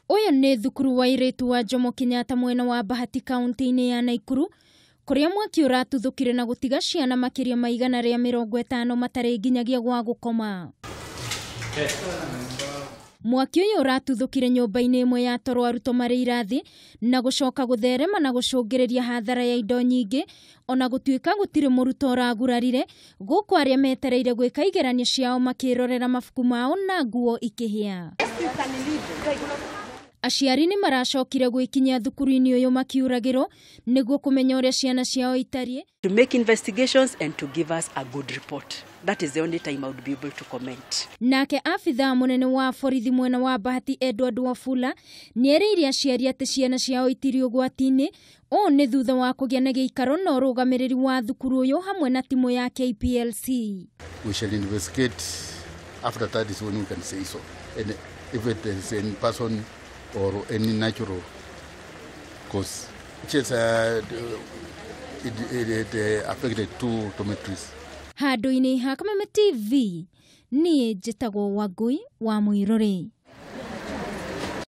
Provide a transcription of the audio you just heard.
Ũyũ nĩ thukuru wa airĩtu wa Jomo Kenyatta mwena wa Bahati kaunti-inĩ ya Naikuru, kũrĩa mwaki ũratuthũkire na gũtiga ciana makĩria ma 150 matarĩ nginyagia gwa gũkoma. Mwaki ũyũ ũratuthũkire nyũmba-inĩ ĩmwe ya toro arutwo marĩ irathi na gũcoka gũtherema na gũcũngĩrĩria hathara ya indo nyingĩ, ona gũtuĩka gũtirĩ mũrutwo ũragurarire, gũkũ arĩa metereire gwĩka igeranio ciao makĩrorera mabuku mao na nguo ikĩhĩa. Aciari nĩ maracokire gwĩkinyia thukuru-inĩ ũyũ makiuragĩrwo nĩguo kũmenya ũrĩa ciana ciao itariĩ. To make investigations and to give us a good report. That is the only time I would be able to comment. Nake abithaa mũnene wa borithi mwena wa Bahati Edward Wafula nĩerĩire aciari atĩ ciana ciao itirĩ ũgwati-inĩ. Ũũ nĩ thutha wa kũgĩa na gĩikaro na ũrũgamĩrĩri wa thukuru ũyũ hamwe na timu ya KPLC. We shall investigate after that is when we can say so. And if it is in person or any natural cause. Which is, it affected two dormitories. Handũ-inĩ ha Kameme TV, niĩ njĩtagwo Wangui wa Mũirũrĩ.